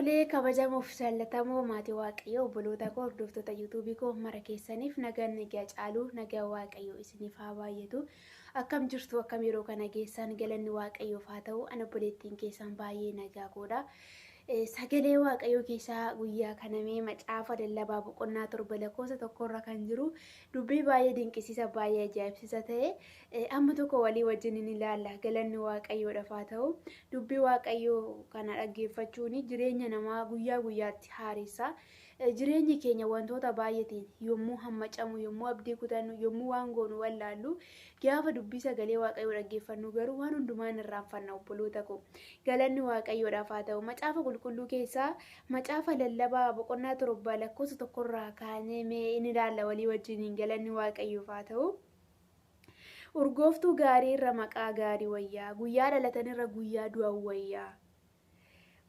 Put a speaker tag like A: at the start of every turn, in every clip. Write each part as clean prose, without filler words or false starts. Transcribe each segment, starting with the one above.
A: Tolee, kabajamoo fi jaallatamoo maatii Waaqayyoo, obboloota koo, hordoftoota yuutuubii koo mara keessaniif nagaan nagaa caaluu nagaa Waaqayyoo isiniif haa baay'atu. Akkam jirtu, akkam yeroo kana geessan? Galanni Waaqayyoof haa ta'u. Ana obboleettiin keessan baay'ee nagaa koodha. Sagalee Waaqayyoo keessaa guyyaa kanamee macaafa lallabaa boqonnaa 7 lakkoofsa 1rra kan jiru dubbii baay'ee dinqisiisa, baay'ee ajaa'ibsiisa ta'e amma tokko walii wajjin ni ilaalla. Galanni Waaqayyoodhaaf haa ta'u. Dubbii Waaqayyoo kana dhaggeeffachuun jireenya namaa guyyaa guyyaatti haaressa. Jireenyi keenya wantoota baay'eetiin yommuu hammacamu, yommuu abdii kutannu, yommuu waan goonu wallaallu, gaafa dubbii sagalee Waaqayyoo dhaggeeffannu garuu waan hundumaan irraanfanna, obboloota koo. Galanni Waaqayyoodhaaf haa ta'u. Macaafa qulqulluu keessaa macaafa lallabaa boqonnaa 7 lakkoofsa 1rraa kaanee mee inni ilaalla walii wajjiniin. Galanni Waaqayyoof haa ta'u. Urgooftuu gaarii irra maqaa gaarii wayyaa. Guyyaa dhalatanirra guyyaa du'an wayyaa.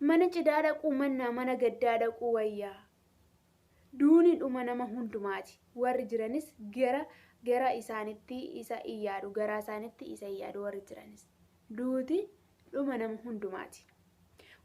A: Mana cidhaa dhaquu mannaa mana gaddaa dhaquu wayyaa. Duuni dhuma nama hundumaati. Warri jiranis gara gara isaanitti isa in yaadu. Garaa isaanitti isa in yaadu warri jiranis. Duuti dhuma nama hundumaati.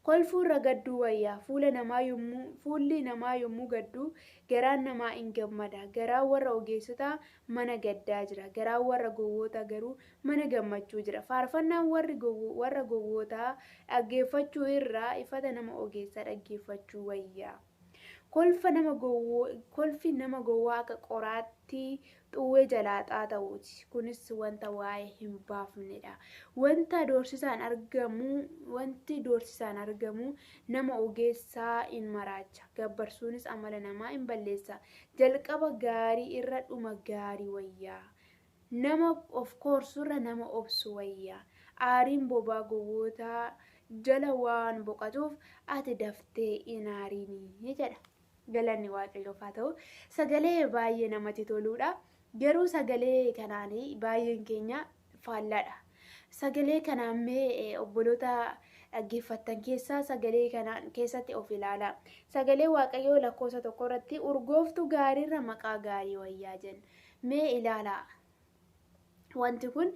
A: Kolfuu irra gadduu wayyaa. Fuula namaa yommuu fuulli namaa yommuu gaddu garaan namaa in gammada. Garaan warra ogeessotaa mana gaddaa jira. Garaan warra gowwootaa garuu mana gammachuu jira. Faarfannaan warri warra gowwootaa dhaggeeffachuu irraa ifata nama ogeessaa dhaggeeffachuu wayyaa. Kolfa nama gowwoo kolfi nama gowwaa akka qoraattii xuwwee jalaa xaata'uuti. Kunis wanta waa'ee hin baafnedha. Wanta doorsisaan argamu wanti doorsisaan argamu nama ogeessaa in maraacha. Gabbarsuunis amala namaa in balleessa. Jalqaba gaarii irra dhuma gaarii wayyaa. Nama of koorsurra nama obsu wayyaa. Aariin bobaa gowwootaa jala waan boqotuuf ati daftee in aariinii jedha. Galanni Waaqayyoof haa ta'u. Sagalee baay'ee namatti toluudha. Garuu sagalee kanaan baay'een keenya faallaadha. Sagalee kanaan mee obboloota dhaggeeffattan keessaa sagalee kanaan keessatti of ilaala. Sagalee Waaqayyoo lakkoofsa 1 irratti urgooftuu gaariirra maqaa gaarii wayyaa jenna. Mee ilaalaa. Wanti kun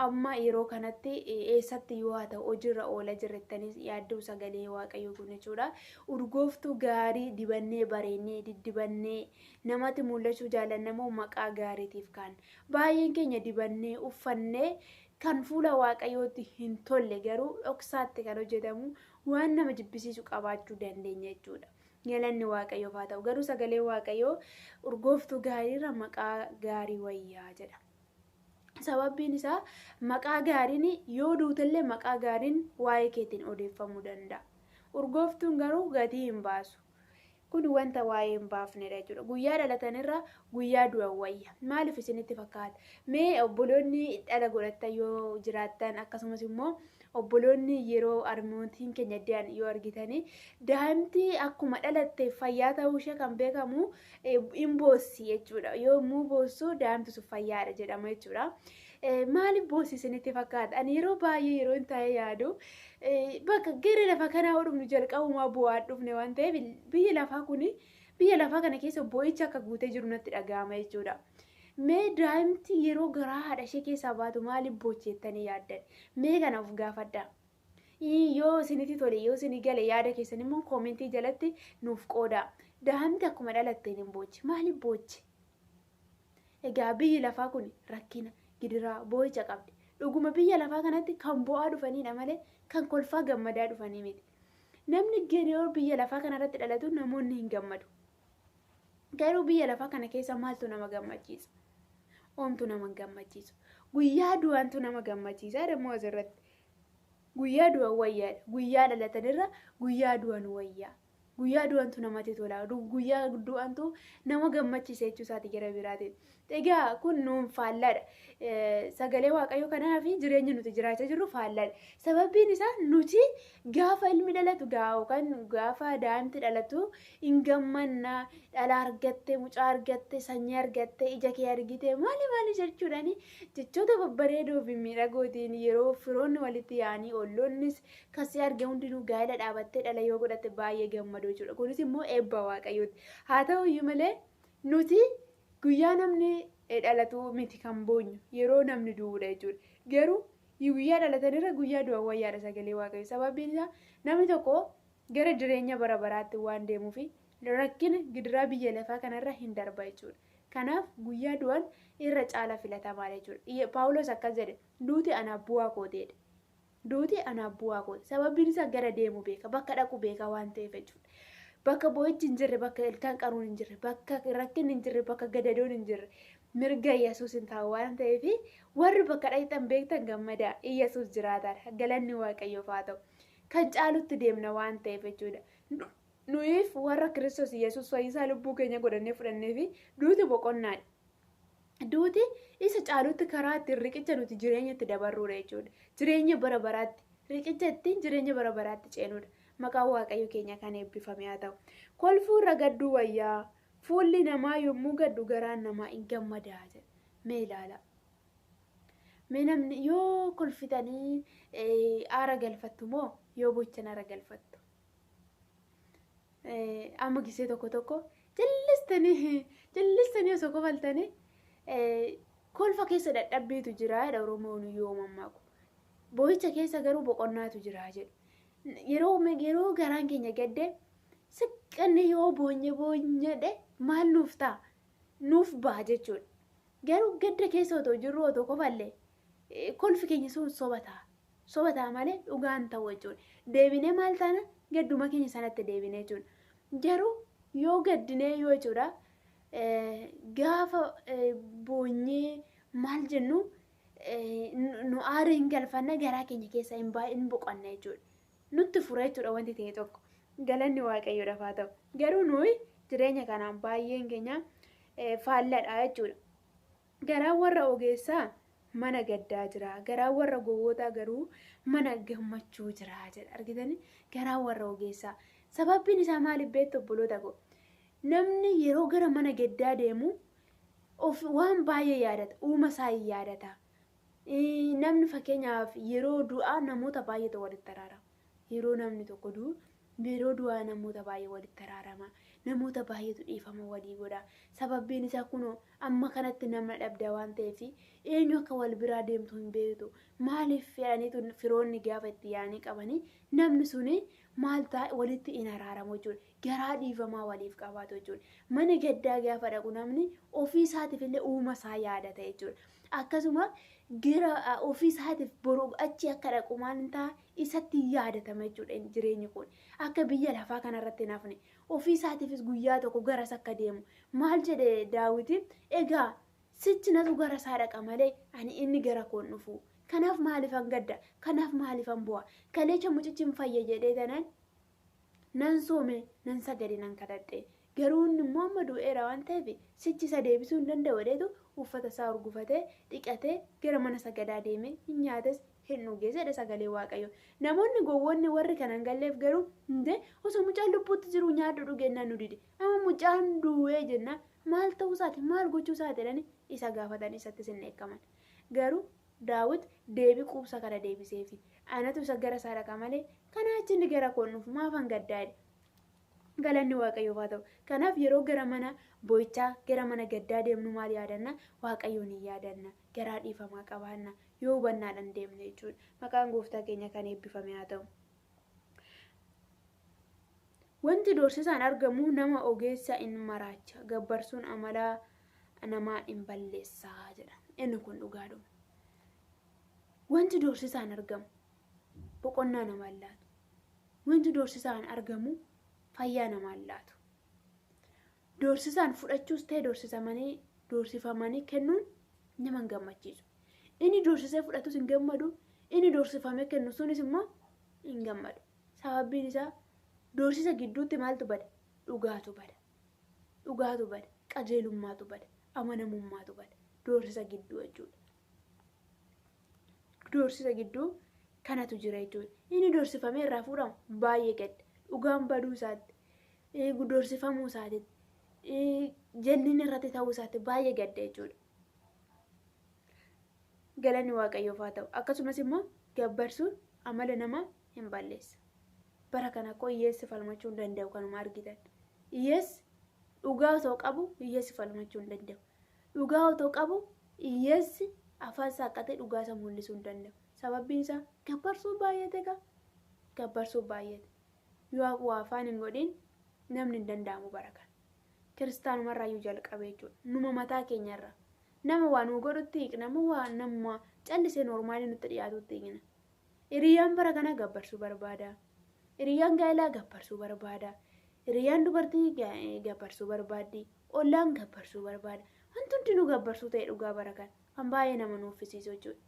A: amma yeroo kanatti eessatti yoo haa ta'u hojiirra oola jirrettanii yaadduu sagalee Waaqayyoo kun jechuudha. Urgooftuu gaarii dibannee, bareennee, diddibannee namatti mul'achuu jaalannamoo maqaa gaariitiif kan baay'een keenya dibannee uffannee kan fuula Waaqayyootti hin tolle garuu dhoksaatti kan hojjetamu waan nama jibbisiisu qabaachuu dandeenya jechuudha. Galanni Waaqayyoof haa ta'u. Garuu sagalee Waaqayyoo urgooftuu gaariirra maqaa gaarii wayyaa jedha. Sababbiin isaa maqaa gaariin yoo duutellee maqaa gaariin waa'ee keetiin odeeffamuu danda'a. Urgooftuun garuu gatii hin baasu. Kun wanta waa'ee hin baafnedha jechuudha. Guyyaa dhalatanirra guyyaa du'an wayya. Maaliif isinitti fakkaata? Mee obboloonni dhala godhattan yoo jiraattan, akkasumas immoo obboloonni yeroo harmootiin keenya du'an yoo argitanii, daa'imti akkuma dhalatte fayyaa ta'uu ishee kan beekamu hin boossi jechuudha. Yommuu boossu daa'imti sun fayyaadha jedhama jechuudha. Maaliif boossi isinitti fakkaata? Ani yeroo baay'ee yeroo hin taa'ee yaadu, bakka gara lafa kanaa dhufnu jalqabumaa bu'aa dhufne waan ta'eef, biyya lafaa kuni biyya lafaa kana keessa boo'icha akka guutee jiru natti dhaga'ama jechuudha. Mee daa'imti yeroo garaa haadha ishee keessaa baatu maaliif boocheettanii yaaddan? Mee kana of gaafadhaa. Yoo isinitti tole, yoo isinii gale, yaada keessan immoo koomentii jalatti nuuf qoodaa. Daa'imti akkuma dhalatteen hin boochi. Maaliif boochi? Egaa biyyi lafaa kun rakkina, gidiraa, boo'icha qabdi. Dhuguma biyya lafaa kanatti kan bo'aa dhufanidha malee kan kolfaa gammadaa dhufanii miti. Namni yeroo biyya lafaa kanarratti dhalatu namoonni hin gammadu. Garuu biyya lafaa kana keessa maaltu nama gammachiisa? Oomtu nama hin gammachiisu. Guyyaa du'antu nama gammachiisa dammoo asirratti. Guyyaa du'an wayyaadha. Guyyaa dhalatanirra guyyaa du'an wayyaa. Guyyaa du'antu namatti tola. Guyyaa du'antu nama gammachiisa jechuu isaati gara biraatiin. Egaa kun nuun faallaadha. Sagalee Waaqayyoo kanaa fi jireenya nuti jiraachaa jirru faallaadha. Sababbiin isaa nuti gaafa ilmi dhalatu yookaan gaafa daa'imti dhalatu hin gammanna, dhala argatte, mucaa argatte, sanyii argatte, ija kee argite, maali maali jechuudhaani jechoota babbareedoo fi miidhagootiin yeroo firoonni walitti yaa'anii, olloonnis kasii arge hundinuu gaa'ela dhaabattee dhala yoo godhatte baay'ee gammadu jechuudha. Kunis immoo eebba Waaqayyooti. Haa ta'u iyyuu malee nuti guyyaa namni dhalatu miti kan boonyu, yeroo namni du'uudha jechuudha. Garuu guyyaa dhalatanirra guyyaa du'an wayyaadha sagalee Waaqayyo. Sababbiin isaa namni tokko Gara jireenya bara baraatti waan deemuufi rakkina gidiraa biyya lafaa kanarra hin darba jechuudha. Kanaaf guyyaa du'an irra caala filatamaadha jechuudha. Paawulos akkas jedhe, duuti anaaf bu'aa kooteedha. Duuti anaaf bu'aa kooti. Sababiin isaa gara deemu beeka, bakka dhaqu beeka waan ta'eef jechuudha. Bakka boo'ichi hin jirre, bakka ilkaan qaruun hin jirre, bakka rakkinni hin jirre, bakka gadadoon hin jirre, mirga Yesuus hin taa'u waan ta'eef warri bakka dhaqxan beektan gammadaa, Yesuus jiraataadha. Galanni Waaqayyoof haa ta'u. Kan caalutti deemna waan ta'eef jechuudha. Nuyiif warra Kiristoos Yesuus fayyisaa lubbuu keenya godhannee fudhannee fi duuti boqonnaadha. Duuti isa caalutti karaa ittiin riqicha nuti jireenya itti dabarruudha jechuudha. Jireenya bara baraatti, riqicha ittiin jireenya bara baraatti ceenuudha. Maqaan Waaqayyo keenya kan eebbifame haa ta'u. Kolfuu irra gadduu wayyaa, fuulli namaa yommuu gaddu garaan namaa hin gammadaa jedha. Mee ilaala. Mee namni yoo kolfitanii aara galfattu moo yoo bochan aara galfattu? Amma gisee tokko tokko jallistanii osoo kofaltanii kolfa keessa dadhabbiitu jira jedha Oromoon yoo mammaaku. Boo'icha keessa garuu boqonnaatu jira jedhu. Yeroo garaan keenya gadde siqqanne yoo boonye boonyedhe maal nuuf ta'a? Nuuf ba'a jechuudha. Garuu gadda keessa otoo jirru otoo kofallee kolfi keenya sun soba ta'a. Soba ta'a malee dhugaan ta'u jechuudha. Deebinee maal taana gadduma keenya sanatti deebinee jechuudha. Garuu yoo gaddinee yoo jechuudha gaafa boonyee maal jennu nu aara hin galfanna, garaa keenya keessa hin boqonna jechuudha. Nutti fura jechuudha wanti ta'e tokko. Galanni Waaqayyoodhaaf haa ta'u. Garuu nuyi jireenya kanaan baay'een keenya faalladha jechuudha. Garaan warra ogeessaa mana gaddaa jira. Garaan warra gowwootaa garuu mana gammachuu jira jedha. Argitanii, garaan warra ogeessaa. Sababbiin isaa maaliif beektu obboloota koo? Namni yeroo gara mana gaddaa deemu of waan baay'ee yaadata. Uuma isaa hin yaadata. Namni fakkeenyaaf yeroo du'aa namoota baay'eetu walitti araarama. Yeroo namni tokko du'u yeroo du'aa namoota baay'ee walitti araarama. Namoota baay'eetu dhiifama walii godha. Sababbiin isaa kunoo amma kanatti nama dhabda waan ta'eef eenyu akka wal biraa deemtu hin beektu. Maaliif jedhaniitu firoonni gaafa itti yaa'anii qabanii namni suni maal ta'a walitti hin araaramu jechuudha. Garaa dhiifamaa waliif qabaatu jechuudha. Mana gaddaa gaafa dhaqu namni ofii isaatiif illee uuma isaa yaadata jechuudha. Akkasuma gara ofii isaatiif boruu achi akka dhaqu maal ta'a isatti yaadatama jechuudha jireenyi kun. Akka biyya lafaa kanarratti hin hafne ofii isaatiifis guyyaa tokko garas akka deemu maal jedhe Daawiti, egaa sichi natu gara isaa dhaqa malee ani inni gara koon dhufu. Kanaaf maaliifan gadda? Kanaaf maaliifan bu'a? Kaleecha mucichi hin fayya jedhee tanan nan soome, nan sagade, nan kadhadhe. Garuu inni immoo amma du'eera waan ta'eef sichi isa deebisuu hin danda'u jedheetu uffata isaa urgufatee dhiqatee gara mana sagadaa deemee hin nyaates hin dhugees jedhe sagalee Waaqayyo. Namoonni gowwoonni warri kana hin galleef garuu hundee osoo mucaan lubbuutti jiru nyaadhu dhugennaan nu dide. Amma mucaan du'ee jennaan maal ta'uu isaati maal gochuu isaati jedhanii isa gaafatan, isattis hin dheekkaman. Garuu Daawit deebii quubsa kana deebiseefi. Anatu isa gara isaa dhaqa malee kanaa achi inni gara koon dhufu maafan gaddaa jedhe. Galanni Waaqayyoof haa ta'u. Kanaaf yeroo gara mana boo'ichaa, gara mana gaddaa deemnu maal yaadanna? Waaqayyoon hin yaadanna. Garaa dhiifamaa qabaanna. Yoo hubannaadhaan deemne jechuudha. Maqaan gooftaa keenya kan eebbifame haa ta'u. Wanti doorsisaan argamu nama ogeessa in maraacha. Gabbarsuun amala namaa in balleessaa jedha. Inni kun dhugaadhuma. Wanti doorsisaan argamu boqonnaa namaa hin laatu. Wanti doorsisaan argamu fayyaa namaa hin laatu. Doorsisaan fudhachuus ta'e doorsifamanii kennuun nama hin gammachiisu. Inni doorsisee fudhatus hin gammadu, inni doorsifamee kennu sunis immoo hin gammadu. Sababbiin isaa doorsisa gidduutti maaltu bada? Dhugaatu bada. Dhugaatu bada. Qajeelummaatu bada. Amanamummaatu bada. Doorsisa gidduu jechuudha. Doorsisa gidduu kanatu jira jechuudha. Inni doorsifamee irraa fuudhamu baay'ee gadda. Dhugaan baduu isaatti, doorsifamuu isaatitti, jallinni irratti ta'uu isaatti baay'ee gadda jechuudha. Galanni Waaqayyoof haa ta'u. Akkasumas immoo gabbarsuun amala namaa hin balleessa. Bara kana akkoo hiyyeessi falmachuu hin danda'u kanuma argitan. Hiyyeessi dhugaa otoo qabu hiyyeessi falmachuu hin danda'u. Dhugaa otoo qabu hiyyeessi afaan saaqqatee dhugaa isa mul'isuu hin danda'u. Sababbiin isaa gabbarsuu baay'ate egaa. Gabbarsuu baay'ate. Yoo waa afaan hin godhin namni hin danda'amu bara kana. Kiristaanumarraayyuu jalqabe jechuudha. Numa mataa keenyarra. Nama waa nuu godhutti hiikna moo waa nama callisee noormaalii nutti dhiyaatutti hiikna. Hiriyyaan bara kana gabbarsuu barbaada. Hiriyyaan gaa'elaa gabbarsuu barbaada. Hiriyyaan dubartii gabbarsuu barbaaddi. Ollaan gabbarsuu barbaada. Wanti hundinuu gabbarsuu ta'e dhugaa bara kana. Kan baay'ee nama nuuffisiisu jechuudha.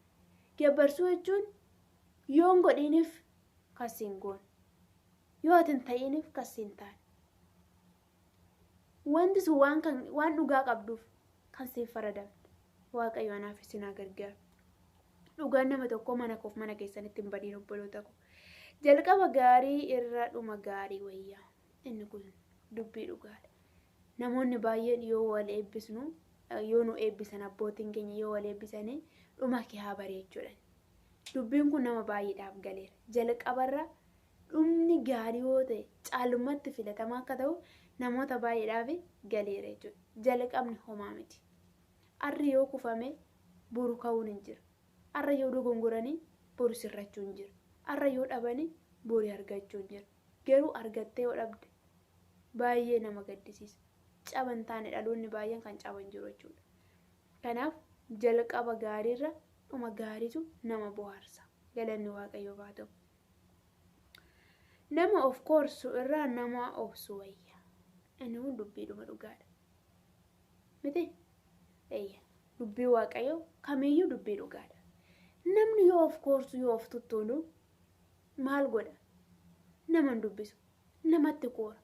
A: Gabbarsuu jechuun yoon godhiiniif kas hin goone. Yoo ati hin ta'iniif kas hin taane. Wanti sun waan kan waan dhugaa qabduuf kan siif faradamte. Waaqayyo anaaf isin haa gargaaru. Dhugaan nama tokkoo mana koof mana keessanitti hin badiin obboloota koo. Jalqaba gaarii irra dhuma gaarii wayyaa. Inni kun dubbii dhugaadha. Namoonni baay'een yoo wal eebbisnu yoo nu eebbisan abbootiin keenya yoo wal eebbisanii dhuma kee haa bareechuudha. Dubbiin kun nama baay'eedhaaf galeera. Jalqabarra dhumni gaarii yoo ta'e caalumatti filatamaa akka ta'u namoota baay'eedhaaf galeera jechuudha. Jalqabni homaa miti. Arri yoo kufame boru ka'uun hin jiru. Arra yoo dogongoranii boru sirrachuu hin jiru. Arra yoo dhabanii boru argachuu hin jiru. Garuu argattee yoo dhabde baay'ee nama gaddisiisa. Caban taane dhaloonni baay'een kan caban jiru jechuudha. Kanaaf jalqaba gaariirra dhuma gaariitu nama bohaarsa. Galanni Waaqayyoof haa ta'u. Nama of koorsu irraa nama obsu wayya. Inni kun dubbiidhuma dhugaadha. Miti? Eeyya. Dubbii Waaqayyoo kamiyyuu dubbii dhugaadha. Namni yoo of koorsu yoo of tuttuulu maal godha? Nama hin dubbisu. Namatti koora.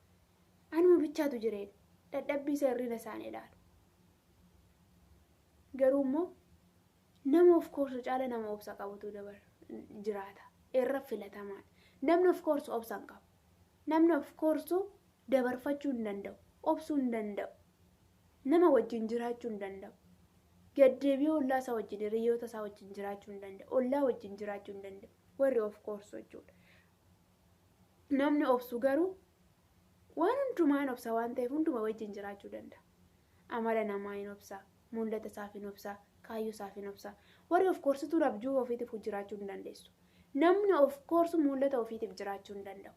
A: Anuma bichaatu jireenya. Dadhabbii isa hir'ina isaan ilaalu. Garuu immoo nama of koorsu caala nama obsa qabutu jiraata. Irra filatamaadha. Namni of koorsu obsa hin qabu. Namni of koorsu dabarfachuu hin danda'u. Obsuu hin danda'u. Nama wajjin jiraachuu hin danda'u. Gaddeebi'ee ollaa isaa wajjin hiriyoota isaa wajjin jiraachuu hin danda'u. Ollaa wajjin jiraachuu hin danda'u. Warri of koorsu jechuudha. Namni obsu garuu waan hundumaa hin obsa waan ta'eef hunduma wajjin jiraachuu danda'a. Amala namaa hin obsa, mul'ata isaaf hin obsa, kaayyoo isaaf hin obsa. Warri of koorsituun abjuu ofiitiif jiraachuu hin dandeessu. Namni of koorsu mul'ata ofiitiif jiraachuu hin danda'u.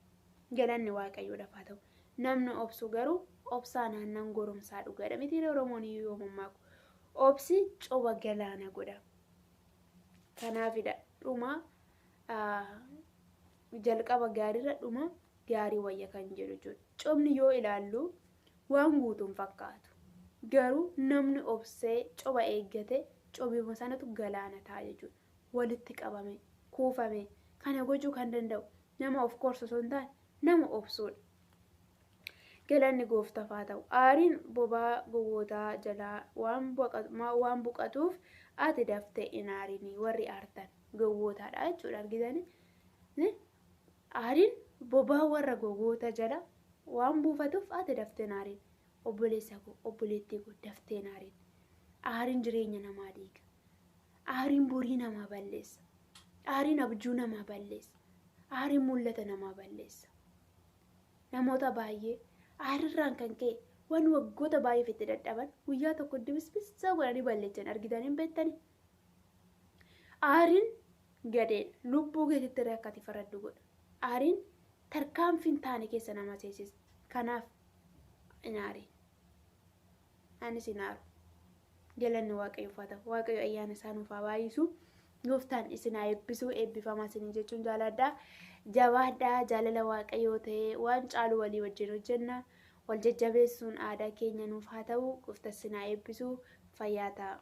A: Galanni Waaqayyoodhaaf haa ta'u. Namni obsu garuu obsaa naannan goromsaa dhugaadha. Miti Oromoon iyyuu yoo mammaaku. Obsi coba galaana godha. Kanaafidha dhuma jalqaba gaariirra dhuma gaarii wayya kan jedhu jechuudha. Cobni yoo ilaallu waan guutuun fakkaatu. Garuu namni obsee coba eeggate cobima sanatu galaana ta'a jechuudha. Walitti qabame, kuufame, kana gochuu kan danda'u nama of koorsu osoo hin taane nama obsuudha. Galanni gooftaaf haa ta'u. Aariin bobaa gowwootaa jalaa waan buqatuuf ati daftee hin aarinii warri aartan gowwootaadha jechuudha argitanii. Aariin bobaa warra gowwoota jala waan buufatuuf ati daftee hin aarin. Obboleessa koo obboleettii koo daftee hin aarin. Aariin jireenya namaa diiga. Aariin borii namaa balleessa. Aariin abjuu namaa balleessa. Aariin mul'ata namaa balleessa. Namoota baay'ee aarirraan kan ka'e waan waggoota baay'eef itti dadhaban guyyaa tokko dibisbisa godhanii balleessan argitanii hin beektanii. Aariin gadeedha. Lubbuu keetitti irra akka ati faraddu godha. Aariin tarkaanfii hin taane keessa nama seensisa. Kanaaf hin aariin. Anis hin aaru. Galanni Waaqayyoof haa ta'u. Waaqayyo ayyaana isaa nuuf haa baay'isu. Gooftaan isin haa eebbisu. Eebbifamaa isin jechuun jaaladha. Jabaadhaa jaalala Waaqayyoo ta'ee waan caalu walii wajjin hojjenna. Wal jajjabeessuun aadaa keenya nuuf haa ta'u. Gooftaan isin haa eebbisu. Fayyaa ta'a.